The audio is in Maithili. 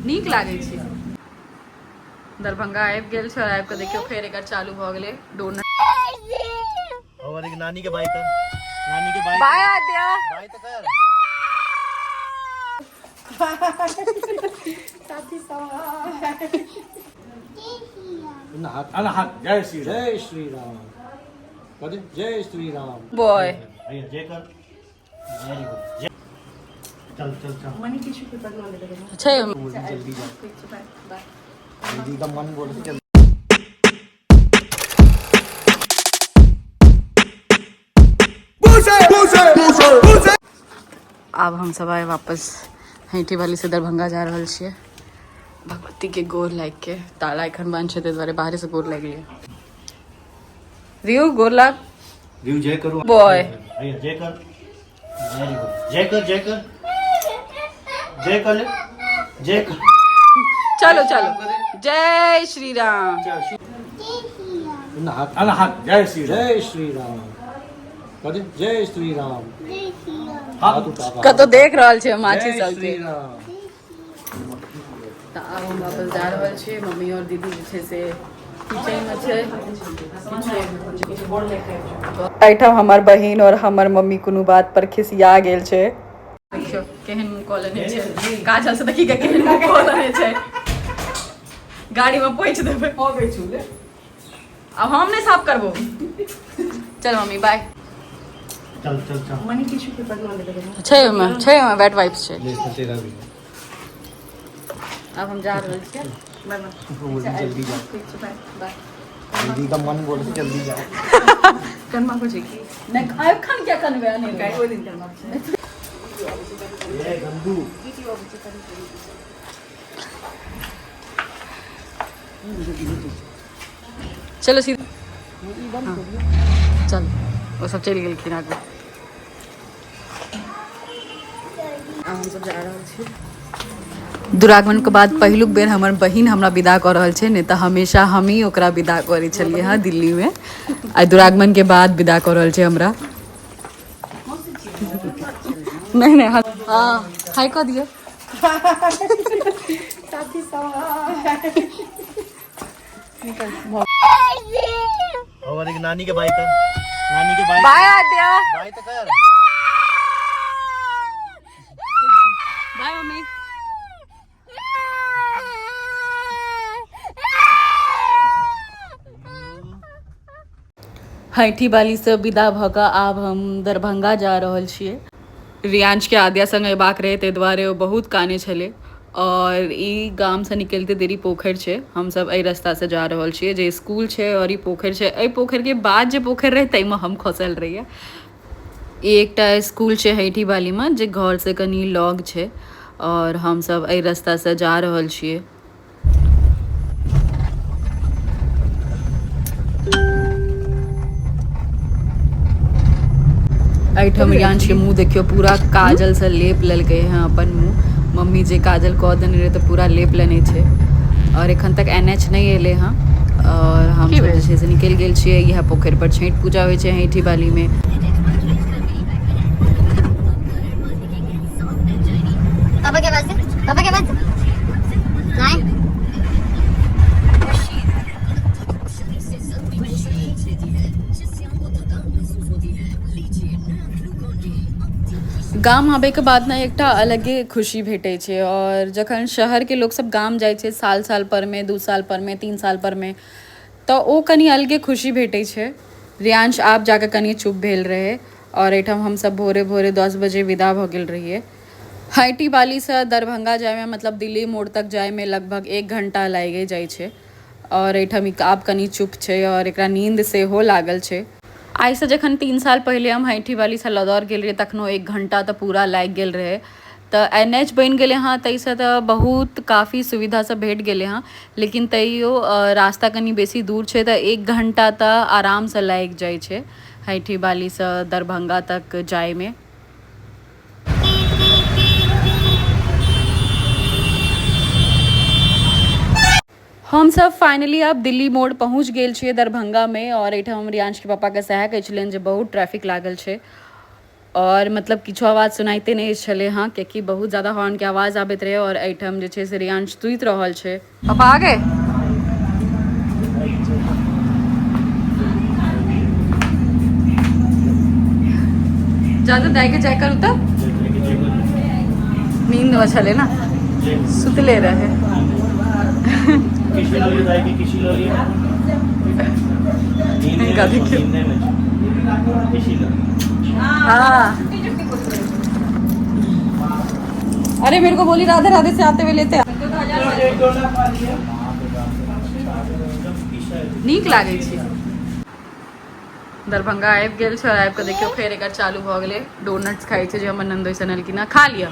नीक लागै छै। दरभंगा आबि गेल छै और आबि कऽ देखियौ फेर एकर चालू भऽ गेलै डोनट। और एक नानी के बाय कर, नानी के बाय। बाय आद्या। बाय तो कर। जय श्री जय श्री राम, जय श्री राम। बॉय जय कर, वेरी गुड। चल चल चल। छै। जल्दी जा, दीदी का मन बोल जल्दी। आब हम सब आइ वापस हैठी वाली से दरभंगा जा रहल छियै। भगवती के गोर लागि के, ताला एखन बंद छै, ताहि दुआरे बाहरे से गोर लागि लियै। रियू, गोर लाग। रियू, जय करो। बॉय। जय कर, वेरी गुड। जय कर, जय कर, जय कर ले, जय कर। चलो चलो, जय श्री राम। जय श्री जय श्री राम, जय श्री राम। कतौ देख रहल छै माछी सबके। राम। तऽ आब हम वापस जा रहल छी। मम्मी और दीदी जे छै से किचनमे छै। एहिठाम हमर बहिन और हमर मम्मी कोनो बात पर खिसिया गेल छै। देखियौ केहन मुँह कऽ लेने छै काजल से, देखी के केहन मुँह कऽ लेने छै। गाड़ी में पोछि देबै। अब हम नहि साफ करबो। चल मम्मी, बाय। चल चल चल। छै ओहिमे, छै ओहिमे, वेट वाइप्स छै। ले, तेरा भी। आब हम जा रहल छियै। जल्दी जा, दीदी का मन बोल जल्दी जा। कनमा छै की नहि, एखन किया कनबै? अनेरे। ओहि दिन कनमा छै। ये गंदू। चलो सीधा, हाँ। चल, ओ सब चलि गेलखिन आगू। आब हमसब जा रहल छी। दुरागमन के बाद पहिलुक बेर हमर बहिन हमरा विदा कऽ रहल छै, नहि तऽ हमेशा हमही ओकरा विदा करै छलियै हँ दिल्लीमे। आइ दुरागमन के बाद विदा कऽ रहल छै हमरा। नहि नहि, हँ, हाय कऽ दियौ। और एक नानी के बाय कर, नानी के बाय। बाय आद्या। बाय तो कर। Bye mummy. हैठी बालीसँ विदा भऽ कऽ आब हम दरभंगा जा रहल छियै। रियांशके आद्या संग अयबाक रहै, ताहि दुआरे ओ बहुत कानै छलै। और ई गामसँ निकलिते देरी पोखरि छै। हमसभ एहि रस्तासँ जा रहल छियै, जे स्कूल छै और ई पोखरि छै। एहि पोखरिके बाद जे पोखरि रहै, ताहिमे हम खसल रहियै। ई एकटा स्कूल छै हैठी बालीमे, जे घरसँ कनि लग छै, और हमसभ एहि रस्तासँ जा रहल छियै। एहिठाम रियांशके मुँह देखियौ, पूरा काजलसँ लेप लेलकै हँ अपन मुँह। मम्मी जे काजल कऽ देने रहै, तऽ पूरा लेप लेने छै। आओर एखन तक एन एच नहि एलै हँ और हमसब जे छै से निकलि गेल छियै। इएह पोखरि पर छठि पूजा होइ छै हैठी बालीमे। पापा के आवाज से, पापा के आवाज से नहीं। गाम आबैके बाद ने एकटा अलगे खुशी भेटै छै। आओर जखन शहरके लोकसब गाम जाइ छै साल साल परमे, 2 साल परमे, 3 साल परमे, तऽ ओ कनि अलगे खुशी भेटै छै। रियांश आब जाकऽ कनि चुप भेल रहै। आओर एहिठाम हमसब भोरे भोरे 10 बजे विदा भऽ गेल रहियै। हैटी बालीसँ दरभंगा जायमे, मतलब दिल्ली मोड़ तक जायमे, लगभग एक घण्टा लागि जाइ छै। आओर एहिठाम ई आब कनि चुप छै आओर एकरा नींद सेहो लागल छै। आइसँ जखन 3 साल पहिले हम हैठी बालीसँ लदौर गेल रहियै, तखनो एक घण्टा तऽ पूरा लागि गेल रहै। तऽ एन एच बनि गेलै हँ, ताहिसँ तऽ बहुत काफी सुविधा सब भेट गेलै हँ, लेकिन तैयो रास्ता कनि बेसी दूर छै, तऽ एक घण्टा तऽ आरामसँ लागि जाइ छै हैठी बालीसँ दरभंगा तक जायमे। हमसब फाइनली आब दिल्ली मोड़ पहुँच गेल छियै दरभंगामे। आओर एहिठाम हम रियांशके पापाके सएह कहै छलियनि जे बहुत ट्रैफिक लागल छै। आओर मतलब किछो आवाज सुनाइते नहि छलै हँ, कियाकि बहुत ज्यादा हॉर्नके आवाज आबैत रहै। आओर एहिठाम जे छै से रियांश सुति रहल छै। पापा आ गए? जादू दाई के जाय करू तऽ नींद में छलै ना, सुतले रहे। हिनका देखियौ। हाँ, अरे मेरे को बोली राधे राधे से आते हुए लेते। नीक लागै छै। दरभंगा आबि गेल छै आओर आबि कऽ देखियौ फेर एकर चालू भऽ गेलै, डोनट्स खाइ छै जे हमर नन्दोइ से अनलखिन हँ। खा लिअ।